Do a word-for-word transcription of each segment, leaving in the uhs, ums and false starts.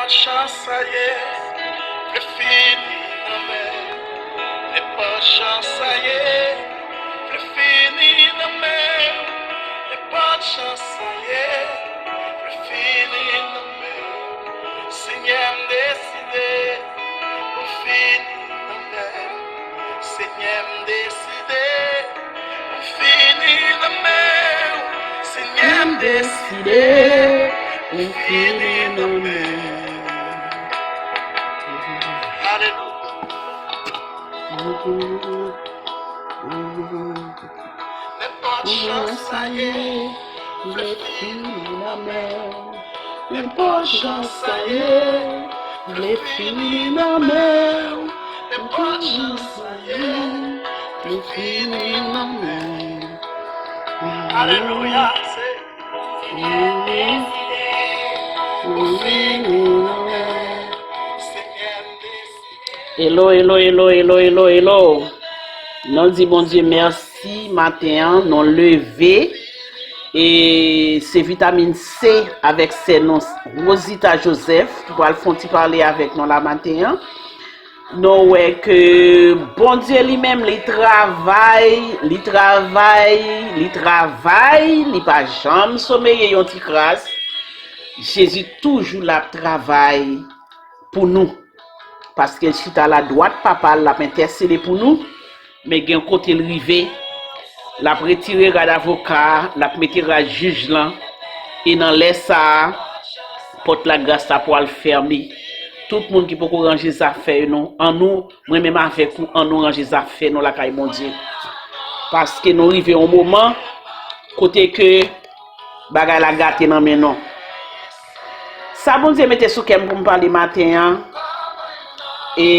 Chans sa ye, vle fini nan men. Nenpòt jan sa ye, vle fini nan men. Nenpòt jan sa ye, vle fini nan men. Senyè, m deside pou fini nan men. Senyè, m deside pou fini nan men. Senyè, m deside pou fini nan men. Alelouya. Nenpòt jan sa ye, vle fini nan men. Nenpòt jan sa ye, vle fini nan men. Nenpòt jan sa ye, vle fini nan men. Alelouya. Senyè, m deside pou fini nan men. Senyè, m deside. Hello, hello, hello, hello, hello, hello. Nou di Bondye mèsi maten an, nou leve. E se Vitamin C avèk sè nou Rosita Joseph ki pral fè yon ti pale avèk nou la maten an. Nou wè ke Bondye li menm, li travay, li travay, li travay, li pa janm someye yon ti kras. Jezi toujou la ap travay pou nou. Paske l chita la dwat Papa l, l ap entèsede pou nou. Men gen kote l rive, l ap retire rad avoka a, l ap mete rad jij lan. E nan lè sa a, pòt lagras la pral fèmen. Tout moun ki poko ranje zafè yo, non, annou, mwen menm avèk ou, annou ranje zafè nou lakay Bondye. Paske nou rive yon moman kote ke bagay la gate nan men nou. Sa Bondye mete sou kè m pou m pale maten an, e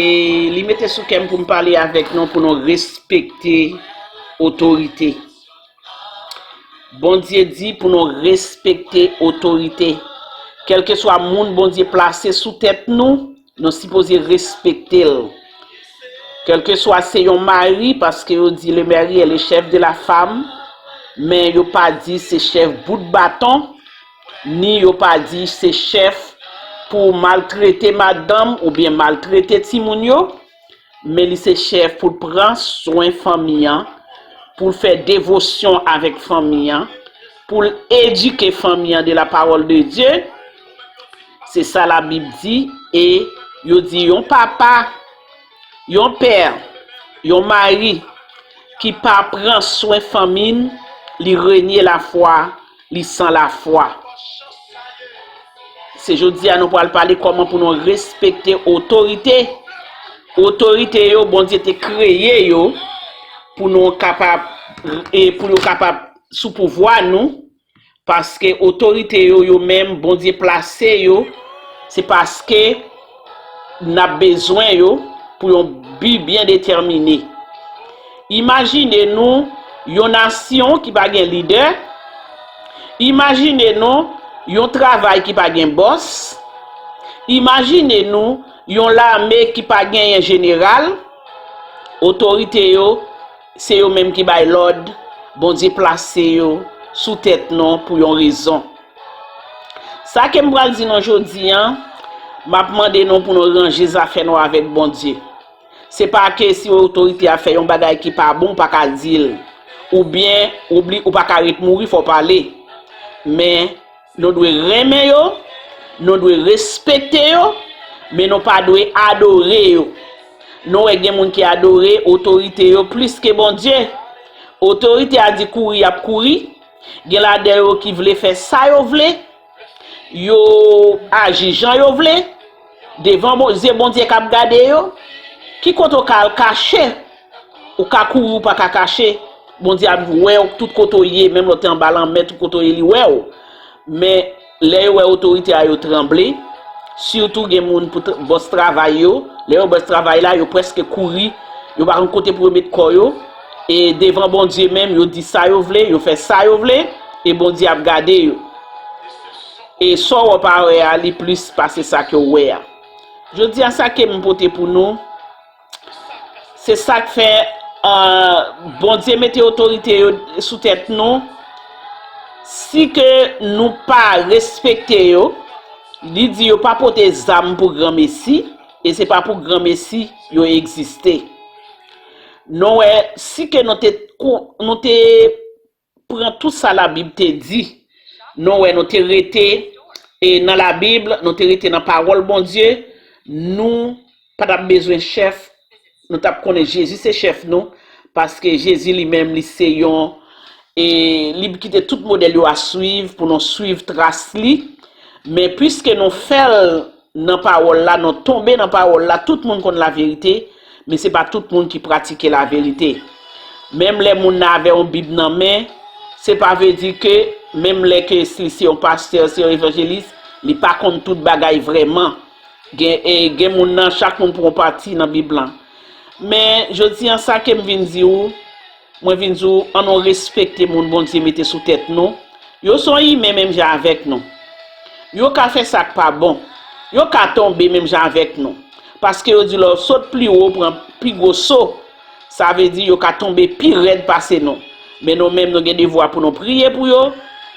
li mete sou kè m pou m pale avèk nou, pou nou respekte otorite. Bondye di pou nou respekte otorite. Kèlkeswa moun Bondye plase sou tèt nou, nou sipoze respekte l. Kèlkeswa se yon mari, paske yo di le mari est le chef de la femme, men yo pa di se chèf bout baton, ni yo pa di se chèf pou maltrete madanm oubyen maltrete timoun yo, men li se chèf pou l pran swen fanmi an, pou l fè devosyon avèk fanmi an, pou l edike fanmi an de la parole de Dieu. Se sa Labib di, e yo di yon papa, yon pè, yon mari ki pa pran swen fanmi l, li renye lafwa, li san lafwa. Se jodi a nou pral pale kòman pou nou respekte otorite. Otorite yo, Bondye te kreye yo pou nou kapab, e pou yo kapab sou pouvwa nou, paske otorite yo, yo menm, Bondye plase yo, se paske n ap bezwen yo pou yon bi byen detèmine. Imajine nou yon nasyon ki pa gen lidè. Imajine nou yon travay ki pa gen bòs. Imajine nou yon lame ki pa genyen jeneral. Otorite yo, se yo menm ki bay lòd. Bondye plase yo sou tèt nou pou yon rezon. Sa ke m pral di nou jodi a, m ap mande nou pou nou ranje zafè nou avèk Bondye. Se pa ke si otorite a fè yon bagay ki pa bon, ou pa ka di l. Oubyen, oubli, ou pa ka ret mouri, fò w pale. Men, nou dwe renmen yo, nou dwe respekte yo, men nou pa dwe adore yo. Nou wè gen moun ki adore otorite yo plis ke Bondye. Otorite a di kouri, y ap kouri. Gen ladan yo ki vle fè sa yo vle. Yo aji jan yo vle. Devan Bon-, zye Bondye k ap gade yo. Ki kote w ka al kache? Ou ka kouri, ou pa ka kache. Bondye ap wè w tout kote w ye, menm lè w te anba lanmè, tout kote w ye, li wè w. Men, lè yo wè otorite a, yo tranble. Sitou gen moun pou tra-, bòs travay yo. Lè yo bòs travay la, yo prèske kouri. Yo pa konn kote pou yo met kò yo. E devan Bondye menm, yo di sa yo vle, yo fè sa yo vle, e Bondye ap gade yo. E sa w pa wè a, li plis pase sa ke w wè a. Jodi a, sa ke m pote pou nou, se sa k fè, ah, Bondye mete otorite yo sou tèt nou. Si ke nou pa respekte yo, Li di yo pa pote zam pou granmesi, e se pa pou granmesi yo egziste. Nou wè, si ke nou te, nou te pran tout sa Labib te di, nou wè, nou te rete e nan Labib, nou te rete nan pawòl Bondye, nou pa t ap bezwen chèf, nou t ap konnen Jezi se chèf nou, paske Jezi li menm, li se yon, e li kite tout modèl yo a swiv pou nou swiv tras li. Men piske nou fè l nan pawòl la, nou tonbe nan pawòl la, tout moun konn laverite, men se pa tout moun ki pratike laverite. Menm lè moun nan avè yon Bib nan men, se pa vle di ke menm lè ke si se yon pastè, se yon evanjelis, li pa konn tout bagay vrèman. Gen, e, gen moun nan, chak moun pran yon pati nan Bib lan. Men, jodi an, sa ke m vin di w, mwen vin di w, ann nou respekte moun Bondye mete sou tèt nou. Yo se yon imen menm jan avèk nou. Yo ka fè sa k pa bon. Yo ka tonbe menm jan avèk nou. Paske yo di lè w sot pi wo, pran pi gwo so. Sa vle di yo ka tonbe pi rèd pase nou. Men nou menm, nou gen devwa pou nou priye pou yo.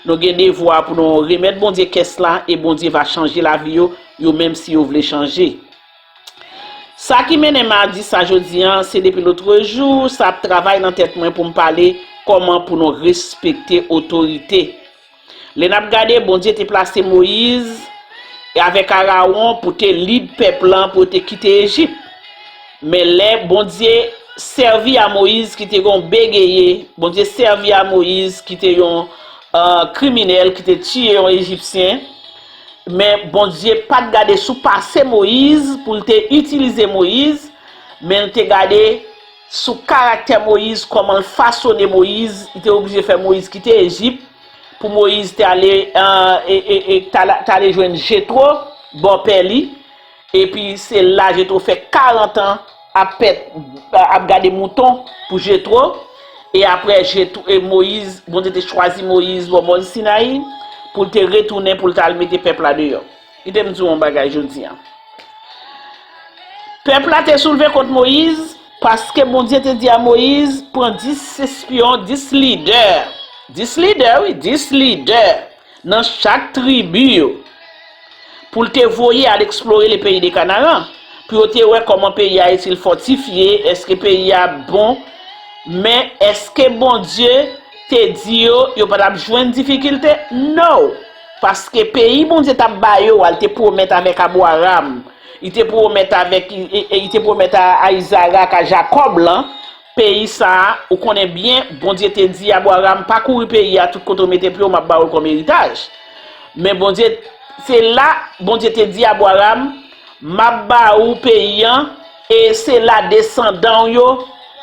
Nou gen devwa pou nou remèt Bondye kès la, e Bondye va chanje lavi yo, yo menm si yo vle chanje. Sa ki mennen m a di sa jodi an, se depi lotrejou, sa ap travay nan tèt mwen pou m pale kòman pou nou respekte otorite. Lè n ap gade, Bondye te plase Moyiz avèk Arawon pou te lid pèp lan, pou yo te kite Ejip. Men lè Bondye sèvi a Moyiz ki te gen yon begeye, Bondye sèvi a Moyiz ki te yon, euh, kriminèl, ki te tiye yon Ejipsyen, men Bondye pa t gade sou pase Moyiz pou l te itilize Moyiz, men l te gade sou karaktè Moyiz, kòman l fasone Moyiz, li te oblije fè Moyiz kite Ejip pou Moyiz te ale, euh, e, e, e, t ale, t ale jwenn Jetwo, bòpè li. Epi se la Jetwo fè karant an ap pèt, ap gade mouton pou Jetwo. E apre Jetwo, e Moyiz, Bondye te chwazi Moyiz bò mòn Sinayi pou l te retounen, pou l t al mete pèp la deyò. Kite m di w yon bagay jodi an. Pèp la te soulve kont Moyiz, paske Bondye te di a Moyiz, pran dis espyon, dis lidè. Dis lidè, wi, dis lidè nan chak tribi yo, pou l te voye al eksplore le peyi de Kanaran, pou yo te wè kòman peyi a, èske l fòtifye, èske peyi a bon. Men èske Bondye te di yo, yo pa t ap jwenn difikilte? No! Paske peyi Bondye t ap ba yo a, li te pwomèt avèk Abraram, li te pwomèt avèk, li, li, li te pwomèt a, a Izarak, a Jakòb lan, peyi sa a, ou konnen byen, Bondye te di Abraram, pa kouri peyi a, tout kote w mete pye w, m ap ba w l kòm eritaj. Men Bondye, se la, Bondye te di Abraram, m ap ba ou peyi an, e se la desandan w yo,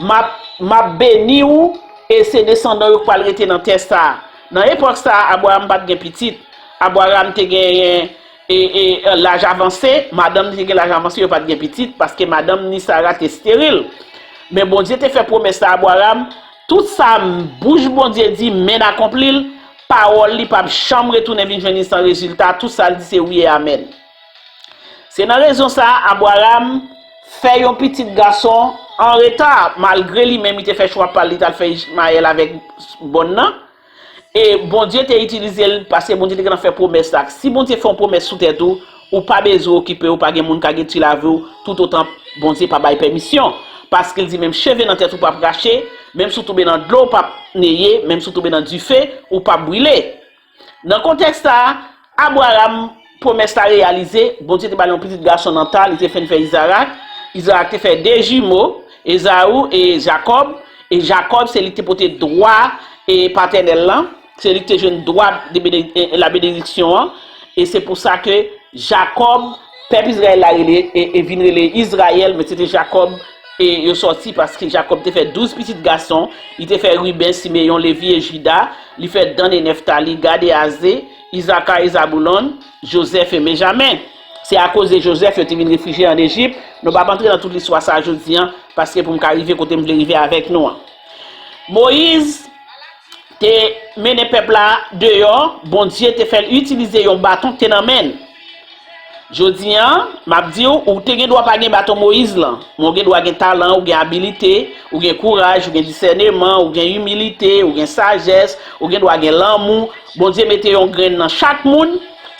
m ap, m ap beni w, e se desandan w yo k pral rete nan tè sa a. Nan epòk sa a, Abraram pa t gen pitit. Abraram te genyen, e, e, laj avanse, madanm li te gen laj avanse, yo pa t gen pitit, paske madanm ni Sara te esteril. Men Bondye te fè pwomès la a Abraram, tout sa bouch Bondye di, men n akonpli l, pawòl li p ap janm retounen vin jwenn li san rezilta, tout sa l di se wi e amèn. Se nan rezon sa a, Abraram fè yon pitit gason an reta, malgre li menm li te fè chwa pa l, li t al fè Ichmayèl avèk bòn nan. E Bondye te itilize l, paske Bondye te gentan fè pwomès la. Si Bondye fè yon pwomès sou tèt ou, ou pa bezwen okipe w, pa gen moun ka detwi lavi w, toutotan Bondye pa bay pèmisyon. Paske l di, menm cheve nan tèt ou p ap rache, menm si w tonbe nan dlo, w p ap neye, menm si w tonbe nan dife, ou p ap brile. Nan kontèks sa a, Abraram, pwomès la reyalize, Bondye te ba l yon pitit gason nan ta, li te fenk fè Izarak. Izarak te fè de jimo, Ezaou e Jakòb. E Jakòb, se li ki te pote dwa e patènèl lan, se li ki te jwenn dwa de bene-, e, e la benediksyon an. E se pou sa ke Jakòb, pèp Izrayèl la rele, e, e vin rele Izrayèl, men se te Jakòb, e yo sòti, paske Jakòb te fè douz pitit gason, li te fè Riben, Simeyon, Levi e Jida, li fè Dan e Neftali, Gad e Aze, Izaka e Zaboulon, Jozèf e Benjamen. Se akoz de Jozèf yo te vin refijye ann Ejip. Nou p ap antre nan tout listwa sa a jodi an, paske pou m ka rive kote m vle rive avèk nou an. Moyiz te mennen pèp la deyò, Bondye te fè l itilize yon baton ki te nan men l. Jodi an, m ap di w, ou te gen dwa pa gen baton Moyiz lan, men w gen dwa gen talan, ou gen abilite, ou gen kouraj, ou gen disèneman, ou gen imilite, ou gen sajès, ou gen dwa gen lanmou. Bondye mete yon grenn nan chak moun,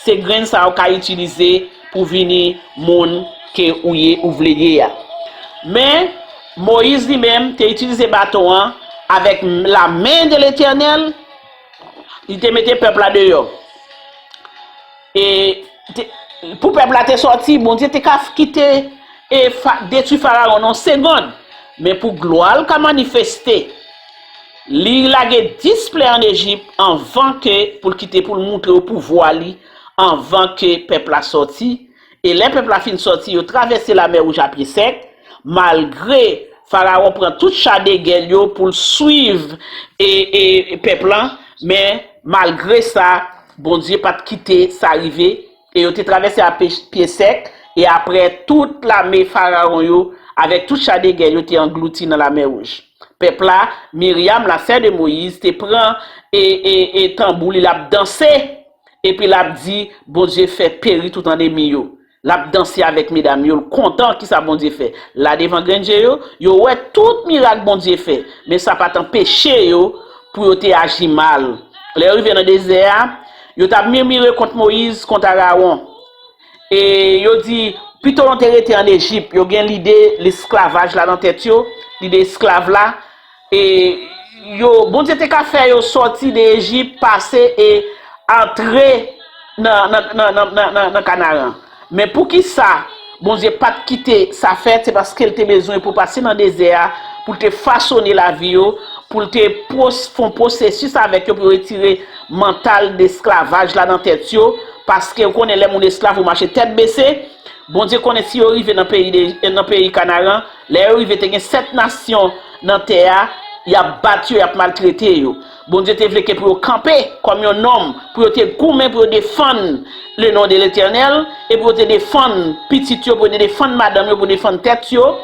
te grenn sa ou ka itilize pou vini moun ke ou ye, ou vle ye a. Men, Moyiz li menm te itilize baton an avèk la men de Letènèl, li te mete pèp la deyò. E te, pou pèp la te sòti, Bondye te ka kite e fa, detwi Farawon nan yon segonn. Men pou glwa l ka manifeste, li lage dis plè ann Ejip anvan ke pou l kite, pou l moutre yo pouvwa li, anvan ke pèp la sòti. E lè pèp la fin sòti, yo travèse Lamè Wouj a pye sèk, malgre Farawon pran tout cha de gè l yo pou l swiv e, e, e pèp lan, men malgre sa, Bondye pa t kite sa rive, e yo te travèse a pye, pye sèk, e apre tout lame Farawon yo, avèk tout cha de gè l yo te anglouti nan Lamè Wouj. Pèp la, Miryam, la sè de Moyiz, te pran e, e, e tanbou li, l ap danse, epi l ap di, Bondye fè peri tout annemi yo. L ap danse avèk medam yo, l kontan kisa Bondye fè. La devan grenn je yo, yo wè tout mirak Bondye fè, men sa pa t anpeche yo pou yo te aji mal. Lè yo rive nan dezè a, yo t ap mimire kont Moyiz, kont Arawon. E yo di, pito nou te rete ann Ejip. Yo gen lide lesklavaj la nan tèt yo, lide esklav la. E yo, Bondye te ka fè yo sòti de Ejip, pase e antre nan, nan, nan, nan, nan, nan, nan Kanaran. Men poukisa Bondye pa t kite sa fèt? Se paske l te bezwen pou pase nan dezè a, pou l te fasone lavi yo, pou l te pwos, fè yon pwosesis avèk yo pou yo retire mantal desklavaj la nan tèt yo, paske ou konnen lè moun esklav ou mache tèt bese, Bondye konnen si yo rive nan peyi, de, nan peyi Kanaran, lè yo rive te gen sèt nasyon nan tè a, y ap bat yo, y ap maltrete yo. Bondye te vle ke pou yo kanpe kòm yon nonm, pou yo te goumen, pou yo defann le non de Letènèl, e pou yo te defann pitit yo, pou yo te defann madanm yo, pou yo defann tèt yo.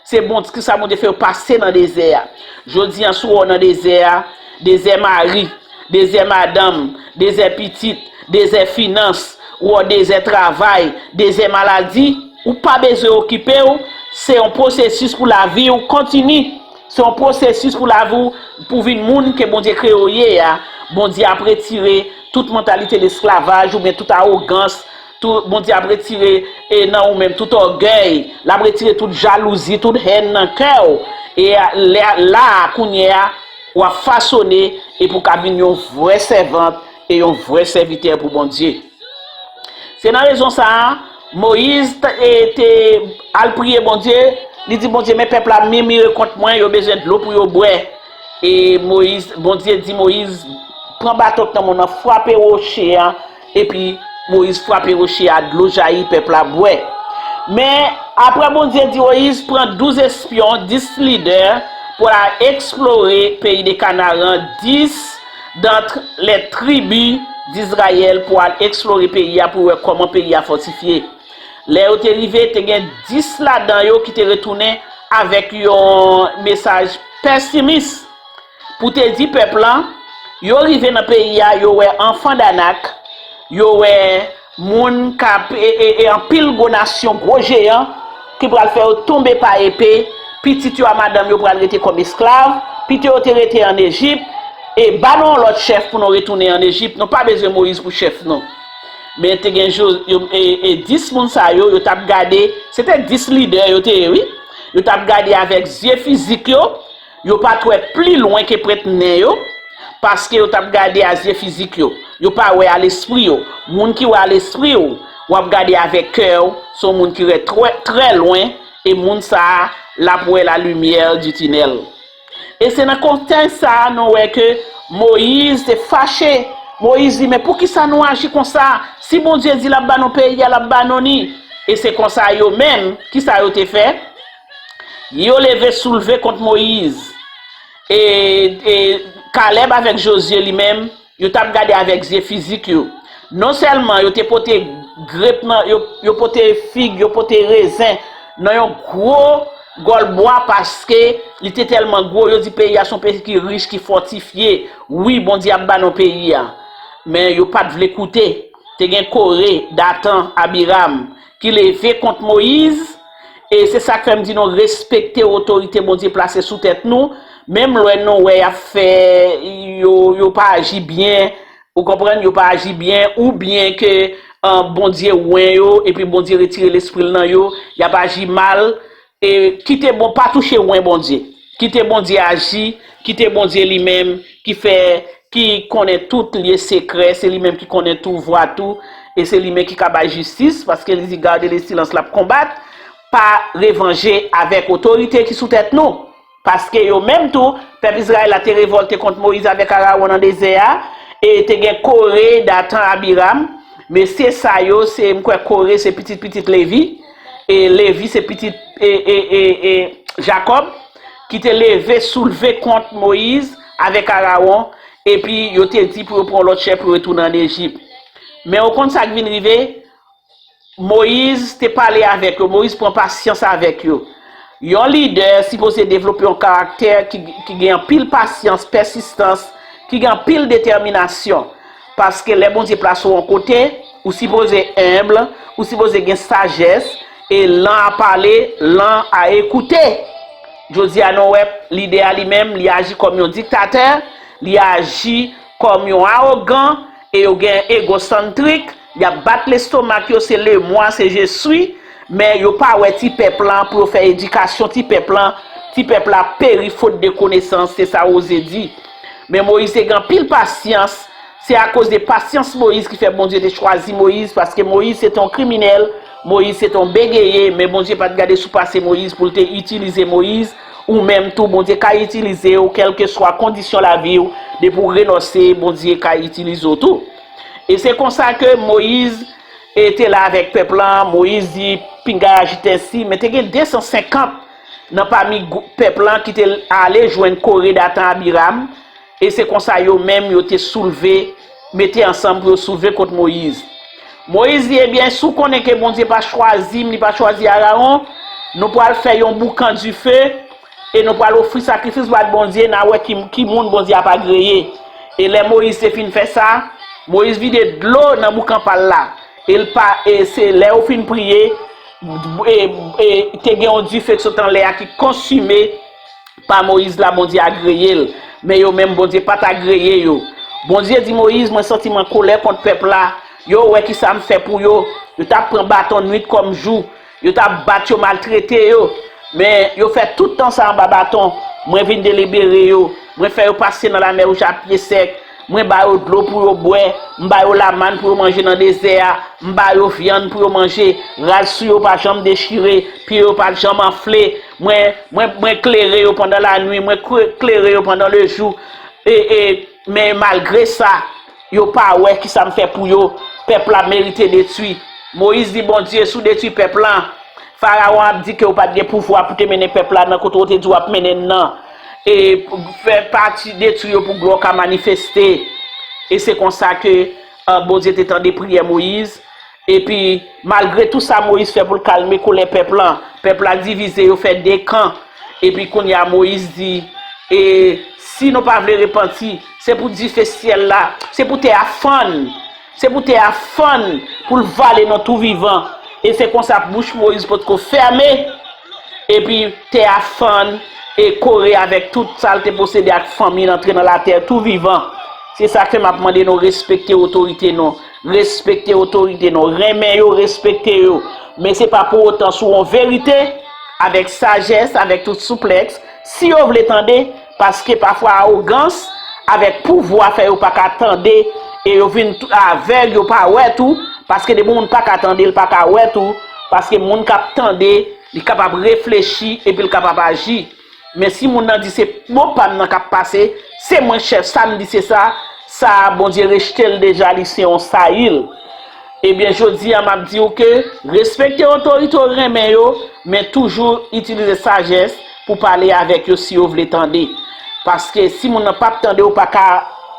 Se bon, ki sa Bondye fè yo pase nan dezè a. Jodi a, si w nan dezè a, dezè mari, dezè madanm, dezè pitit, dezè finans, ou dezè travay, dezè maladi, ou pa bezwen okipe w, se yon pwosesis pou lavi w kontini. Se yon pwosesis pou lavi w, pou vin moun ke Bondye kreye w ye a. Bondye ap retire tout mantalite lesklavaj oubyen tout awogans, tout, Bondye ap retire e nan ou menm tout ògèy, l ap retire tout jalouzi, tout hèn nan kè w. E a, lè, la a, kounye a, w ap fasone e pou w ka vin yon vrè sèvant e yon vrè sèvitè pou Bondye. Se nan rezon sa a, Moyiz t, e, te al priye Bondye, li di Bondye, men pèp la mimire kont mwen, yo bezwen dlo pou yo bwè. E Moyiz, Bondye di Moyiz, pran baton k nan men w nan, frape woche a, epi Moyiz frape woche a, dlo jayi, pèp la bwè. Men, apre Bondye di Moyiz, pran douz espyon, dis lidè, pou al eksplore peyi de Kanaran, dis dant lè tribi d'Izrayèl pou al eksplore peyi a, pou wè kòman peyi a fòtifye. Lè yo te rive, te gen dis ladan yo ki te retounen avèk yon mesaj pesimis pou te di pèp lan, yo rive nan peyi a, yo wè anfan d'Anak, yo wè moun k ap, e, e, e anpil gwo nasyon, gwo jeyan, ki pral fè yo tonbe pa epe, pitit yo a madanm yo pral rete kòm esklav, pito yo te rete ann Ejip, e ba nou yon lòt chèf pou nou retounen ann Ejip, nou pa bezwen Moyiz pou chèf nou. Men te gen Jo, yo, e, e dis moun sa yo, yo t ap gade, se te dis lidè yo te ye, wi. Yo t ap gade avèk zye fizik yo, yo pa t wè pli lwen ke pwent nen yo, paske yo t ap gade a zye fizik yo. Yo pa wè a lespri yo. Moun ki wè a lespri w, w ap gade avèk kè w, se yon moun ki wè trè, trè lwen, e moun sa a, l ap wè la limyè di tinèl. E se nan kontèks sa a nou wè ke Moyiz te fache. Moyiz di, men poukisa nou aji konsa? Si Bondye di l ap ba nou peyi a, l ap ba nou ni. E se konsa yo menm, kisa yo te fè? Yo leve soulve kont Moyiz. E, e Kalèb avèk Jozye li menm, yo t ap gade avèk zye fizik yo. Non sèlman yo te pote grep nan, yo, yo pote fig, yo pote rezen nan yon gwo gòl bwa, paske li te tèlman gwo, yo di peyi a se yon peyi ki rich, ki fòtifye. Wi, Bondye ap ba nou peyi a. Men yo pa t vle koute. Te gen Kore, Datan, Abiram ki leve kont Moyiz. E se sa k fè m di nou, respekte otorite Bondye plase sou tèt nou, menm lè nou wè y ap fè, yo, yo pa aji byen, Ou konprann? Yo pa aji byen, oubyen ke uh, Bondye wen yo, epi Bondye retire lespri l nan yo, y ap aji mal. E kite bon, pa touche wen Bondye. Kite Bondye aji, kite Bondye li menm ki fè, ki konnen tout lye sekrè, se li menm ki konnen tou vwa tou, e se li menm ki ka bay jistis, paske li di, gade le silans l ap konbat, pa revanje avèk otorite ki sou tèt nou. Paske yo menm tou, pèp Izrayèl la te revòlte kont Moyiz avèk Arawon nan dezè a, e te gen Kore, Datan, Abiram. Mesye sa yo, se, m kwè Kore se pitit pitit Levi, e Levi se pitit e, e, e, e, Jakòb, ki te leve, soulve kont Moyiz avèk Arawon, epi yo te di pou yo pran lòt chèf pou yo retounen ann Ejip. Men ou konn sa k vin rive? Moyiz te pale avèk yo, Moyiz pran pasyans avèk yo. Yon lidè sipoze devlope yon karaktè ki, ki gen anpil pasyans, pèsistans, ki gen anpil detèminasyon. Paske lè Bondye plase w yon kote, ou sipoze enb, ou sipoze gen sajès, e lan a pale, lan a ekoute. Jodi a nou wè lidè a li menm, li aji kòm yon diktatè, li aji kòm yon awogan, e yo gen egosantrik, y ap bat lestomak yo, se le moi, se je suis, men yo pa wè ti pèp lan pou yo fè edikasyon ti pèp lan, ti pèp la peri fot de konesans, se sa Woze di. Men Moyiz te gen anpil pasyans, se akoz de pasyans Moyiz ki fè Bondye te chwazi Moyiz, paske Moyiz se te yon kriminèl, Moyiz se te yon begeye, men Bondye pa t gade sou pase Moyiz pou l te itilize Moyiz, ou menm tou, Bondye ka itilize w, kèlkeswa kondisyon lavi w, depi w renonse, Bondye ka itilize w tou. E se konsa ke Moyiz e te la avèk pèp lan, Moyiz di, pinga ajite ensi, men te gen de san senkant nan pami gwoup pèp lan ki te ale jwenn Kore, Datan, Abiram, e se konsa yo menm yo te soulve, mete ansanm pou yo soulve kont Moyiz. Moyiz di, ebyen, si w konnen ke Bondye pa chwazi m, li pa chwazi Arawon, nou pral fè yon boukan dife, e nou pral ofri sakrifis bat Bondye, n a wè ki, ki moun Bondye ap agreye. E lè Moyiz te fin fè sa, Moyiz vide dlo nan boukan pa l la. E l pa, e se lè yo fin priye, e, e te gen yon dife k sot anlè a ki konsime pa Moyiz la, Bondye agreye l. Men yo menm, Bondye pa t agreye yo. Bondye di Moyiz, mwen santi m an kolè kont pèp la. Yo wè ki sa m fè pou yo. Yo t ap pran baton nwit kòm jou. Yo t ap bat yo, maltrete yo. Men yo fè tout tan sa anba baton. Mwen vin delibere yo. Mwen fè yo pase nan Lamè Wouj a pye sèk. Mwen ba yo dlo pou yo bwè. M ba yo lamann pou yo manje nan dezè a. M ba yo vyann pou yo manje. Rad sou yo pa janm dechire. Pye yo pa t janm anfle. Mwen, mwen, mwen klere yo pandan lanwi. Mwen kle-, klere yo pandan lejou. E, e, men malgre sa, yo pa wè ki sa m fè pou yo. Pèp la merite detwi. Moyiz di Bondye, si w detwi pèp lan, Farawon ap di ke w pa t gen pouvwa pou te mennen pèp la nan kote w te di w ap mennen l nan. E fè pati detwi yo pou glwa w ka manifeste. E se konsa ke, uh, Bondye te tande priyè Moyiz. Epi, malgre tou sa Moyiz fè pou l kalme kolè pèp lan, pèp la divize, yo fè de kan. Epi kounye a Moyiz di, e si nou pa vle repanti, se pou dife syèl la, se pou tè a fann, se pou tè a fann, pou l vale nou tou vivan. E se konsa bouch Moyiz potko fèmen, epi tè a fann, e Kore avèk tout sa l te posede ak fanmi l antre nan latè tou vivan. Se sa k fè m ap mande nou respekte otorite nou. Respekte otorite nou. Renmen yo, respekte yo. Men se pa pou otan si w gen yon verite, avèk sajès, avèk tout souplèks, si yo vle tande, paske pafwa awogans avèk pouvwa fè yo pa ka tande, e yo vin tou avèg, yo pa wè tou, paske depi moun pa ka tande, l pa ka wè tou, paske moun k ap tande, li kapab reflechi epi l kapab aji. Men si moun nan di se mo pa m nan k ap pase, se mwen chèf, sa m di se sa, sa a Bondye rejte l deja, li se yon sayil. Ebyen, jodi a, m ap di w ke respekte otorite w, renmen yo, men toujou itilize sajès pou pale avèk yo si yo vle tande. Paske si moun nan p ap tande, ou pa ka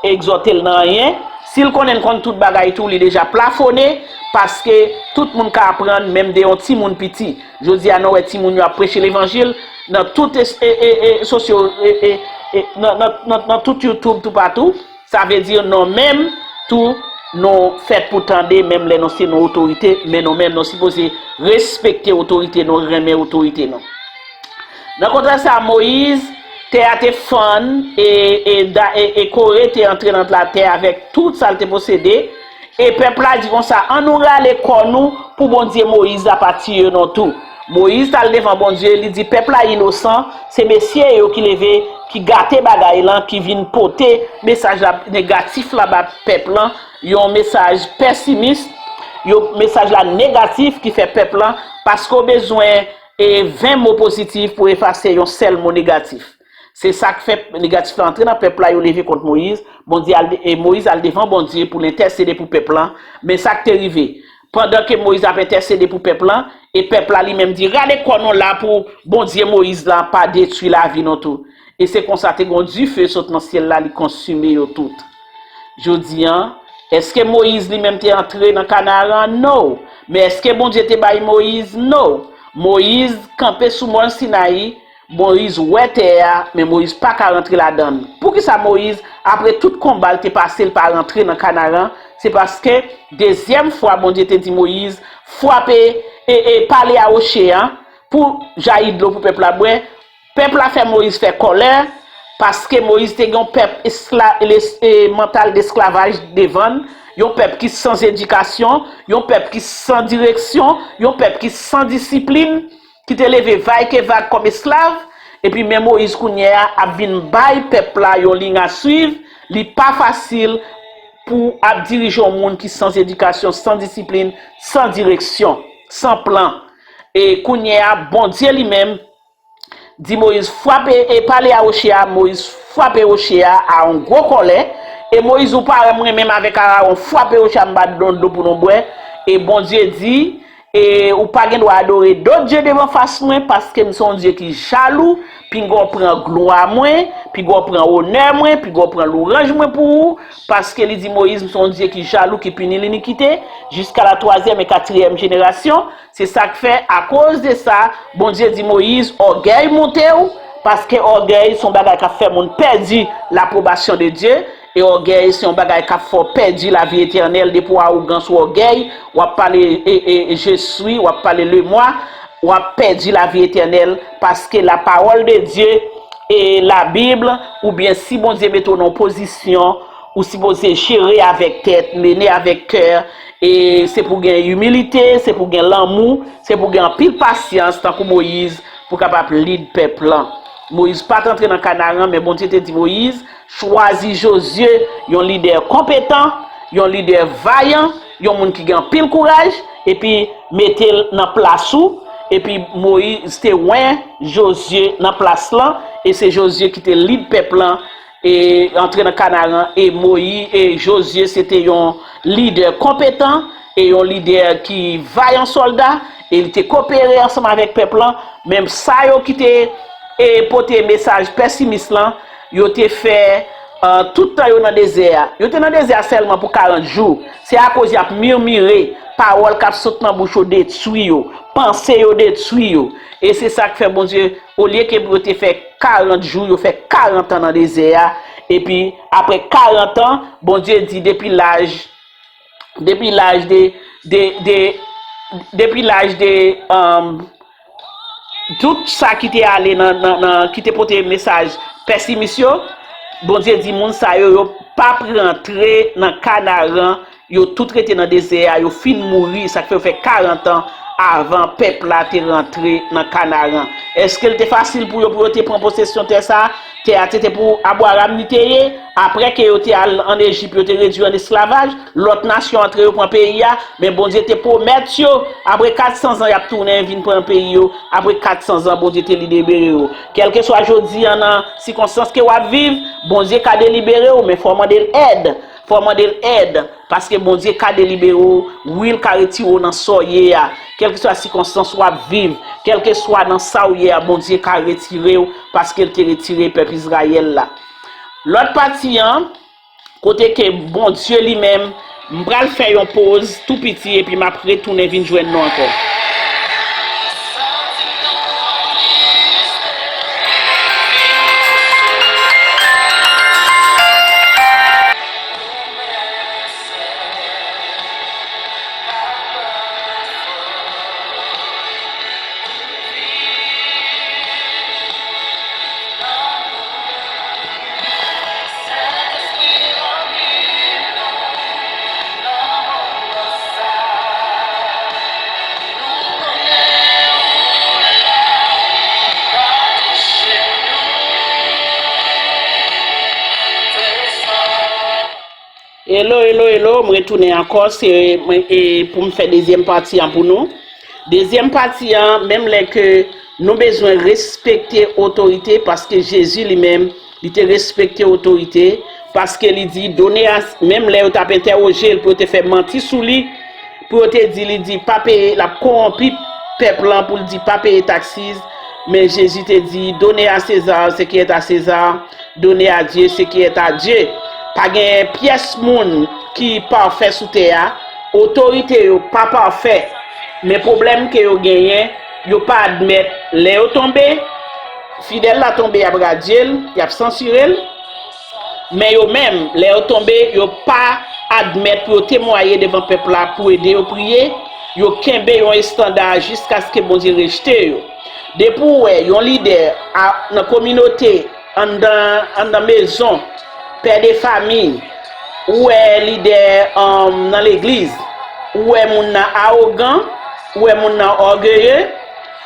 egzòte l nan anyen. Si l konnen l konn tout bagay tou, li deja plafone, paske tout moun ka aprann, menm de yon timoun piti. Jodi a, nou wè timoun yo ap preche levanjil nan tout es-, e, e, e, sosyo, e, e, e, nan, nan, nan, nan tout YouTube, toupatou. Sa vle di nou menm tou, nou fèt pou tande, menm lè nou se nou otorite, men nou menm nou sipoze respekte otorite nou, renmen otorite nou. Nan kontrè sa, Moyiz Tè a te fann, e, e, da- e, e Kore te antre nan latè avèk tout sa l te posede. E pèp la di konsa, "An nou rale kò nou pou Bondye Moyiz la pa tiye nou tou." Moyiz t al devan Bondye, li di, "Pèp la inosan, se mesye yo ki leve, ki gate bagay lan, ki vin pote mesaj la negatif la ba pèp lan, yon mesaj pesimis, yon mesaj la negatif ki fè pèp lan, paske w bezwen e ven mo pozitif pou efase yon sèl mo negatif." Se sa k fè negatif la antre nan pèp la, yo leve kont Moyiz. Bondye al, e Moyiz al devan Bondye pou l entèsede pou pèp lan. Men sa k te rive, pandan ke Moyiz ap entèsede pou pèp lan, e pèp la li menm di, "Rale kò nou la pou Bondye Moyiz la pa detwi lavi nou tou." E se konsa te gen yon dife sot nan syèl la, li konsime yo tout. Jodi a, èske Moyiz li menm te antre nan Kanaran? No. Men èske Bondye te bay Moyiz? No. Moyiz kanpe sou mòn Sinayi, Moyiz wè tè a, men Moyiz pa ka rantre ladan l. Poukisa Moyiz, apre tout konba l te pase, l pa rantre nan Kanaran? Se paske dezyèm fwa Bondye te di Moyiz, "Frape, e, e pale a woche a pou jayi dlo pou pèp la bwè." Pèp la fè Moyiz fè kòlè, paske Moyiz te gen yon pèp eskla- les- e, mantal desklavaj devan l, yon pèp ki san edikasyon, yon pèp ki san direksyon, yon pèp ki san disiplin, ki te leve vay ke vag kòm esklav. Epi men Moyiz kounye a ap vin bay pèp la yon liy a swiv. Li pa fasil pou ap dirije yon moun ki san edikasyon, san disiplin, san direksyon, san plan. E kounye a, Bondye li menm di Moyiz, "Frape e pale a woche a." Moyiz frape woche a a yon gwo kòlè. E Moyiz, ou pa wè mwen menm avèk Arawon frape woche a, m ba nou dlo pou nou bwè. E Bondye di, e, "Ou pa gen dwa adore dòt dye devan fas mwen, paske m se yon Dye ki jalou, pinga w pran glwa mwen, pinga w pran onè mwen, pinga w pran lwanj mwen pou ou." Paske li di Moyiz, "M se yon Dye ki jalou, ki pini linikite, jiska la twazyèm e katriyèm jenerasyon." Se sa k fè, akoz de sa, Bondye di Moyiz, "Ògèy monte w, paske ògèy se yon bagay k ap fè moun pèdi lapwobasyon de Dye, e ògèy se yon bagay k ap fè w pèdi lavi etènèl." Depi w awogans ou ògèy, w ap pale, e, e, "Je suis", w ap pale "le moi", w ap pèdi lavi etènèl, paske la parole de Dieu e la Bib, oubyen si Bondye mete w nan yon pozisyon, ou sipoze jere avèk tèt, mennen avèk kè, e se pou gen imilite, se pou gen lanmou, se pou gen anpil pasyans, tankou Moyiz, pou kapab lid pèp lan. Moyiz pa t antre nan Kanaran, men Bondye te di Moyiz, "Chwazi Jozye, yon lidè konpetan, yon lidè vayan, yon moun ki gen anpil kouraj, epi mete l nan plas ou." Epi Moyiz te wen Jozye nan plas lan, e se Jozye ki te lid pèp lan e antre nan Kanaran. E Moyi- e Jozye se te yon lidè konpetan e yon lidè ki vayan sòlda, e li te kopere ansanm avèk pèp lan. Menm sa yo ki te e pote mesaj pesimis lan, yo te fè, e, tout tan yo nan dezè a. Yo te nan dezè a sèlman pou karant jou. Se akoz y ap mimire, pawòl k ap sot nan bouch yo detwi yo, panse yo detwi yo. E se sa k fè Bondye, olye ke yo te fè karant jou, yo fè karant an nan dezè a. Epi, apre karant an, Bondye di depi laj, depi laj de, de, de, depi laj de, um, tout sa ki te ale nan, nan, nan, ki te pote mesaj pesimis yo, Bondye di moun sa yo, yo p ap rantre nan Kanaran, yo tout rete nan dezè a, yo fin mouri, sa k fè yo fè karant an avan pèp la te rantre nan Kanaran. Èske l te fasil pou yo, pou yo te pran posesyon tè sa a? Tè a te, te pou Abraram li te ye. Apre ke yo te al ann Ejip, yo te redui an esklavaj, lòt nasyon antre, yo pran peyi a, men Bondye te pwomèt yo, apre kat san zan, y ap tounen vin pran peyi yo. Apre kat san zan, Bondye te libere yo. Kèlkeswa jodi a, nan sikonstans ke w ap viv, Bondye ka delibere w, men fò w mande l èd. Fò w mande l èd, paske Bondye ka delibere w, wi, l ka retire w nan sa w ye a. Kèlkeswa sikonstans w ap viv, kèlkeswa nan sa w ye a, Bondye ka retire w, paske l te retire pèp Izrayèl la. Lòt pati an, kote ke Bondye li menm, m pral fè yon poz tou piti epi m ap retounen vin jwenn nou ankò. Hello, hello, hello, m retounen ankò, se mwen, e pou m fè dezyèm pati an pou nou. Dezyèm pati an, menm lè ke nou bezwen respekte otorite, paske Jezi li menm, li te respekte otorite, paske li di, done a, menm lè yo t ap entèwoje l pou yo te fè manti sou li, pou yo te di, li di, pa peye, l ap kowonpi pèp lan pou l di, pa peye taxes, men Jezi te di, done a Seza ce qui est à César, done a Dye ce qui est à Dieu. Pa gen pyès moun ki pafè sou tè a. Otorite yo pa pafè. Men pwoblèm ke yo genyen, yo pa admèt lè yo tonbe, fidèl la tonbe, y ap radye l, y ap sansire l. Men yo menm, lè yo tonbe, yo pa admèt pou yo temwaye devan pèp la pou ede yo priye. Yo kenbe yon estanda jiskaske Bondye rejte yo. Depi w wè yon lidè a, nan kominote, anndan, anndan mezon, pè de famiy, ou wè lidè, um, nan legliz, ou wè moun nan awogan, ou wè moun nan ògeye,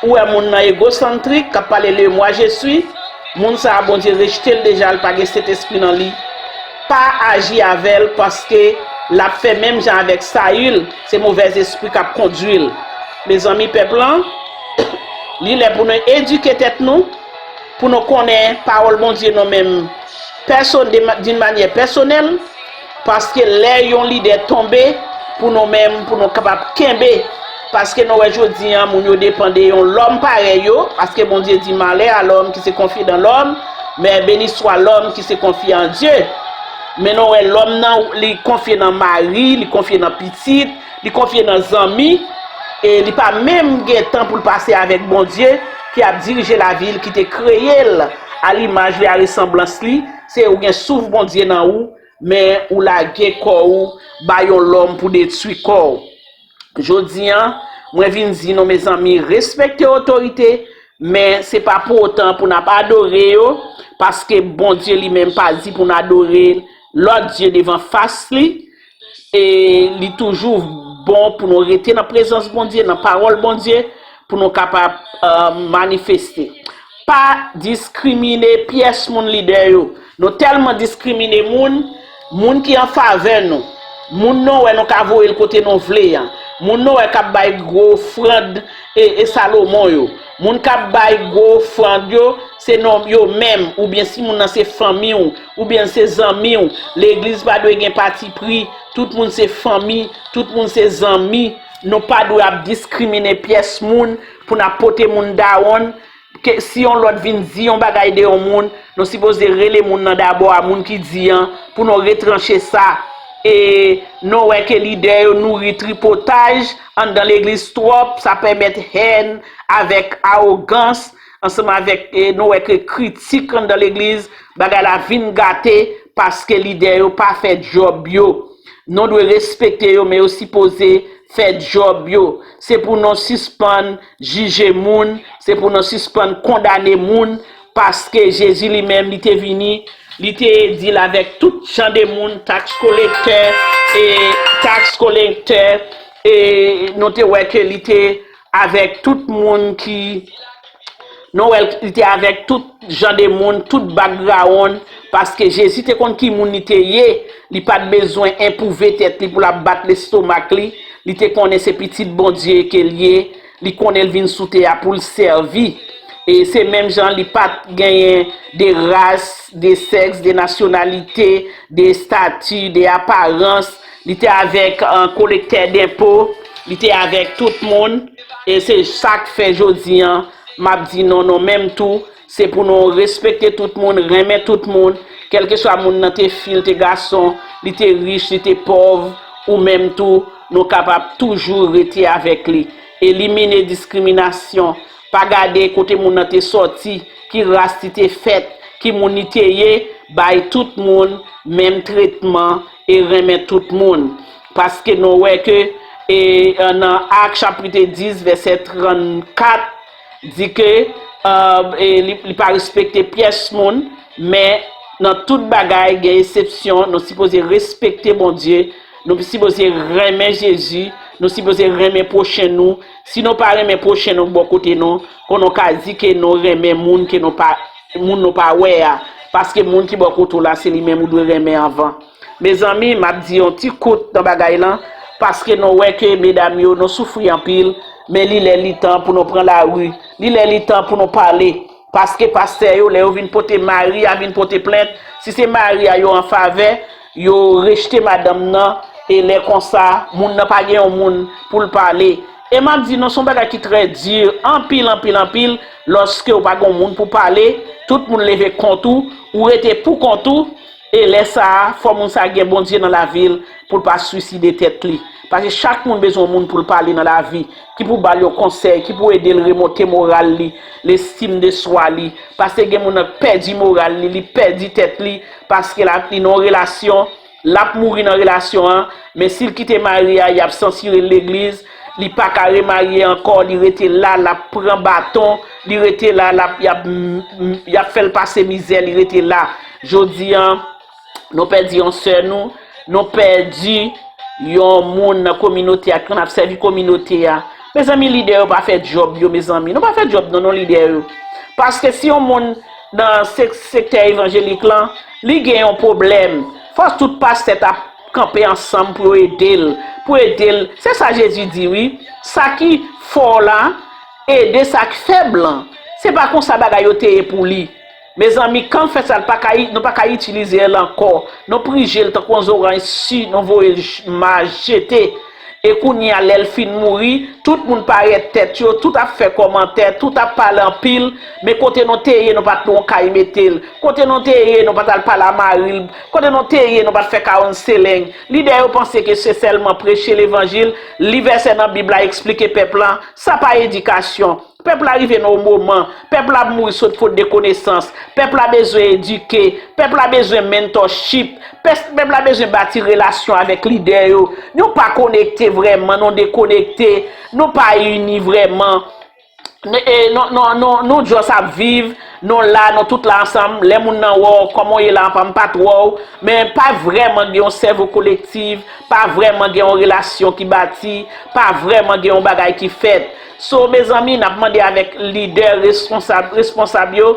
ou wè moun nan egosantrik k ap pale le moi je suis, moun sa a Bondye rejte l deja, l pa gen Sentespri nan li. Pa aji avè l paske l ap fè menm jan avèk Sayil, se movèzespri k ap kondwi l. Mezanmi, pèp lan, li lè pou nou edike tèt nou, pou nou konnen pawòl Bondye nou menm, pèsonn, d'une manière personnelle, paske lè yon lidè tonbe, pou nou menm, pou nou kapab kenbe, paske nou wè jodi an, moun yo depann de yon lòm parèy yo, paske Bondye di, malè a lòm ki se konfye nan lòm, men beni swa lòm ki se konfye an Dye. Men nou wè lòm nan, li konfye nan mari, li konfye nan pitit, li konfye nan zanmi, e li pa menm gen tan pou l pase avèk Bondye ki ap dirije lavi l, ki te kreye l a limaj li, a resanblans li. Se ou gen souf Bondye nan ou, men ou lage kò ou ba yon lòm pou detwi kò w. Jodi an, mwen vin di nou, mezanmi, respekte otorite, men se pa pou otan pou n ap adore yo, paske Bondye li menm pa di pou n adore lòt dye devan fas li. E li toujou bon pou nou rete nan prezans Bondye, nan pawòl Bondye, pou nou kapab, euh, manifeste. Pa diskrimine pyès moun, lidè yo. Nou tèlman diskrimine moun, moun ki an favè nou, moun nou wè nou ka voye l kote nou vle an, moun nou wè k ap bay gwo ofrann e, e Salomon yo, moun k ap bay gwo ofrann yo, se non yo menm, oubyen si moun nan se fanmi w, oubyen se zanmi w. Legliz pa dwe gen patipri, tout moun se fanmi, tout moun se zanmi. Nou pa dwe ap diskrimine pyès moun pou n ap pote moun dawonn. Ke, si yon lòt vin di yon bagay de yon moun, nou sipoze rele moun nan dabò a moun ki di an, pou nou retranche sa. E nou wè ke lidè yo nouri tripotaj anndan legliz twòp, sa pèmèt hèn avèk awogans, ansanm avèk, e nou wè ke kritik anndan legliz, bagay la vin gate paske lidè yo pa fè djòb yo. Nou dwe respekte yo, men yo sipoze fè djòb yo. Se pou nou sispann jije moun, se pou nou sispann kondane moun, paske Jezi li menm, li te vini, li te di l avèk tout jan de moun, taks kolektè, e taks kolektè, e nou te wè ke li te avèk tout moun ki, nou wè l, li te avèk tout jan de moun, tout background, paske Jezi te konn ki moun li te ye, li pa t bezwen enpwouve tèt li pou l ap bat lestomak li, li te konnen se pitit Bondye ke l ye, li konnen l vin sou tè a pou l sèvi. E se menm jan li pa t genyen de ras, de sèks, de nasyonalite, de estati, de aparans. Li te avèk, euh, kolektè denpo, li te avèk tout moun. E se sa k fè jodi an, m ap di nou, nou menm tou, se pou nou respekte tout moun, renmen tout moun, kèlkeswa moun nan te fi, l te gason, li te rich, li te pòv, ou menm tou, nou kapab toujou rete avèk li. Elimine diskriminasyon. Pa gade kote moun nan te sòti, ki ras li te fèt, ki moun li te ye, bay tout moun menm tretman e renmen tout moun. Paske nou wè ke, e, nan Ak chapit dis, vèsè trannkat, di ke, e, e, li, li pa respekte pyès moun, men nan tout bagay gen eksepsyon, nou sipoze respekte Bondye, nou sipoze renmen Jezi, nou sipoze renmen pwochen nou. Si nou pa renmen pwochen nou bò kote nou, kon nou ka di ke nou renmen moun ke nou pa, moun nou pa wè a, paske moun ki bò kote w la, se li menm ou dwe renmen anvan. Mezanmi, m ap di yon ti kout nan bagay lan, paske nou wè ke medam yo, nou soufri anpil, men li lè li tan pou nou pran lari, li lè li tan pou nou pale, paske pastè yo, lè yo vin pote mari a, vin pote plent, si se mari a yo an favè, yo rejte madanm nan, e lè konsa, moun nan pa gen yon moun pou l pale. E m ap di nou, se yon bagay ki trè di, anpil, anpil, anpil, lòske w pa gen yon moun pou pale, tout moun leve kont ou, ou rete pou kont ou, e lè sa a, fò moun sa a gen Bondye nan lavi l pou l pa swiside tèt li. Paske chak moun bezwen yon moun pou l pale nan lavi, ki pou ba l yon konsèy, ki pou ede l remonte moral li, lestim de swa li. Paske gen moun nan pèdi moral li, li pèdi tèt li, paske l ap, li nan yon relasyon, l ap mouri nan relasyon an, men si l kite mari a, y ap sansire l legliz, li pa ka remarye ankò, li rete la, l ap pran baton, li rete la, l ap, y ap, y ap fè l pase mizè, li rete la. Jodi an, nou pèdi yon sè nou, nou pèdi yon moun nan kominote a, ki konn ap sèvi kominote a. Mezanmi, lidè yo pa fè djòb yo, mezanmi. Nou pa fè djòb non, non, lidè yo. Paske si yon moun nan sek-, sektè evanjelik lan, li gen yon pwoblèm, fò tout pastè ta kanpe ansanm pou yo ede l, pou ede l. Se sa Jezi di, wi. Sa ki fò la, ede sa k fèb lan. Se pa konsa bagay yo te ye pou li. Mezanmi, kan l fè sa, l pa ka, nou pa ka itilize l ankò. Nou prije l tankou yon zoranj si, nou voye l j-, ma jete. E kounye a, lè l fin mouri, tout moun parèt tèt yo, tout ap fè kòmantè, tout ap pale anpil. Men kote nou te ye, nou pa t gen yon kay mete l. Kote nou te ye, nou pa t al pale a mari l. Kote nou te ye, nou pa t fè kawonn seleng. Lidè yo panse ke se sèlman preche levanjil, li vèsè nan Bib la, eksplike pèp la. Sa pa edikasyon. Pèp la rive nan yon moman, pèp la ap mouri sot fot de konesans, pèp la bezwen edike, pèp la bezwen mentorship, pès-, pèp la bezwen bati relasyon avèk lidè yo. Nou pa konekte vrèman, nou dekonekte, nou pa ini vrèman. N-, e, nou, nou, nou, nou just ap viv, nou la, nou tout la ansanm. Lè moun nan wè w, kòman w ye la, m pa t wè w. Men pa vrèman gen yon sèvo kolektif, pa vrèman gen yon relasyon ki bati, pa vrèman gen yon bagay ki fèt. So, mezanmi, n ap mande avèk lidè responsab, responsab yo,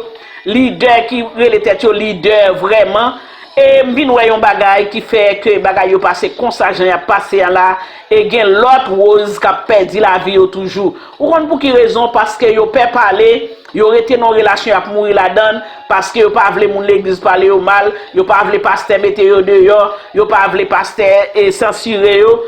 lidè ki rele tèt yo lidè vrèman. E m vin wè yon bagay ki fè ke bagay yo pase konsa jan y ap pase an la, e gen lòt woz k ap pèdi lavi yo toujou. Ou konn pou ki rezon? Paske yo pè pale, yo rete nan relasyon y ap mouri ladan l, paske yo pa vle moun legliz pale yo mal, yo pa vle pastè mete yo deyò, yo pa vle pastè, e, sansire yo.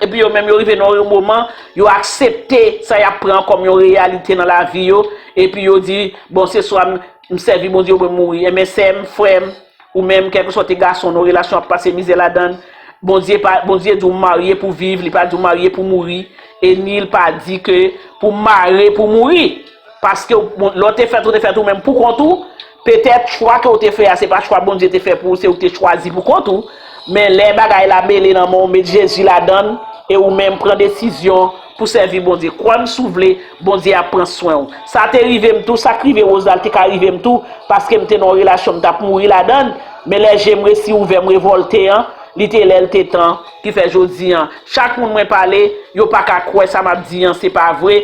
Epi yo menm yo rive nan yon moman, yo aksepte sa y ap pran kòm yon reyalite nan lavi yo, epi yo di, bon, se swa m, m sèvi Bondye oubyen m mouri. Enben, sè m, frè m, ou menm, kèlkeswa w te gason nan relasyon ap pase mizè ladan l, Bondye pa, Bondye di w marye pou viv, li pa di w marye pou mouri, e ni l pa di ke pou mare pou mouri. Paske w, bon, lè w te fèt, ou te fèt ou menm pou kont ou. Petèt chwa ke w te fè a, se pa chwa Bondye te fè pou ou, se ou ki te chwazi pou kont ou. Men lè bagay la mele nan men w, met Jezi ladan l, e ou menm pran desizyon pou sèvi Bondye. Kwè m si w vle, Bondye ap pran swen w. Sa te rive m tou, sa k rive Rose la, l te ka rive m tou, paske m te nan yon relasyon, m t ap mouri ladan l. Men lè je m resi ouvè, m revòlte an, li te lè l te tan, ki fè jodi an. Chak moun mwen pale, yo pa ka kwè sa m ap di an, se pa vre.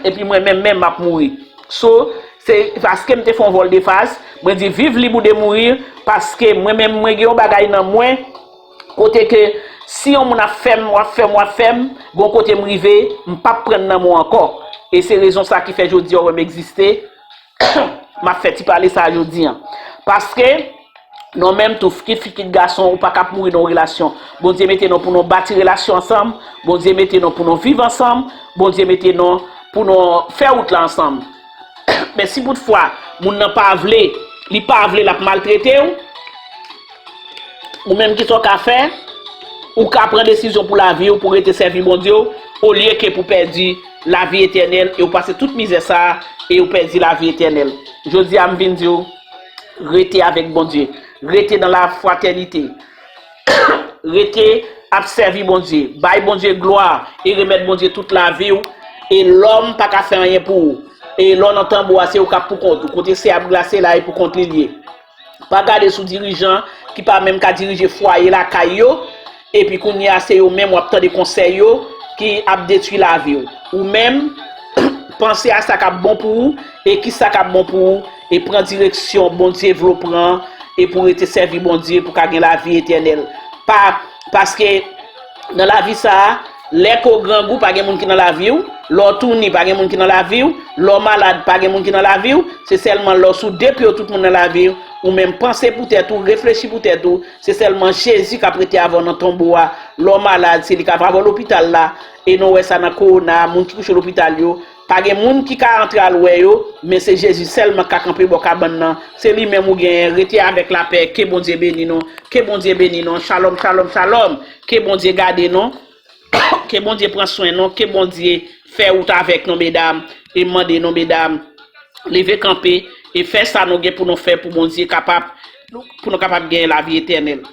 Epi mwen menm, menm m ap mouri. So, se paske m te fè yon vòl de fas, mwen di viv lib ou de mouri, paske mwen menm, mwen gen yon bagay nan mwen, kote ke si yon moun ap fè m, w ap fè m, w ap fè m, bon kote m rive, m p ap pran nan men w ankò. E se rezon sa ki fè jodi a w wè m egziste, m ap fè ti pale sa a jodi an. Paske, nou menm tou, kit fi, kit gason, ou pa ka ap mouri nan yon relasyon. Bondye mete nou pou nou bati relasyon ansanm, Bondye mete nou pou nou viv ansanm, Bondye mete nou pou nou fè wout la ansanm. Men si poutfwa, moun nan pa vle, li pa vle, l ap maltrete w, ou menm ki sa w ka fè, ou ka pran desizyon pou lavi w, pou rete sèvi Bondye w, olye ke pou pèdi lavi etènèl, e ou pase tout mizè sa a, e ou pèdi lavi etènèl. Jodi a, m vin di w, rete avèk Bondye. Rete nan lafratènite. Rete ap sèvi Bondye. Bay Bondye glwa e remèt Bondye tout lavi w. E lòm pa ka fè anyen pou ou. E lè w nan tanbou a, se ou k ap pou kont ou. Kote sè ap glase la, e pou kont li l ye. Pa gade sou dirijan ki pa menm ka dirije fwaye lakay yo, epi kounye a se yo menm w ap tande konsèy yo ki ap detwi lavi w. Ou menm, panse a sa k ap bon pou ou, e ki sa k ap bon pou ou, e pran direksyon Bondye vle w pran, e pou rete sèvi Bondye, pou ka gen lavi etènèl. Pa, paske nan lavi sa a, lè ke w grangou, pa gen moun ki nan lavi w, lè w touni, pa gen moun ki nan lavi w, lè w malad, pa gen moun ki nan lavi w, se sèlman lè w sou de pye w tout moun nan lavi w, ou menm panse pou tèt ou, reflechi pou tèt ou, se sèlman Jezi k ap rete avè w nan tonbo a, lè w malad, se li k ap avè w lopital la, e nou wè sa nan kowona, moun ki kouche lopital yo, pa gen moun ki ka antre al wè yo, men se Jezi sèlman k ka kanpe bò kabann nan. Se li menm ou genyen. Rete avèk lapè. Ke Bondye beni nou. Ke Bondye beni nou. Shalom, shalom, shalom. Ke Bondye gade nou. Ke Bondye pran swen nou. Ke Bondye fè wout avèk nou, medam. E m mande nou, medam, leve kanpe e fè sa nou gen pou nou fè pou Bondye kapab, pou nou kapab gen lavi etènèl.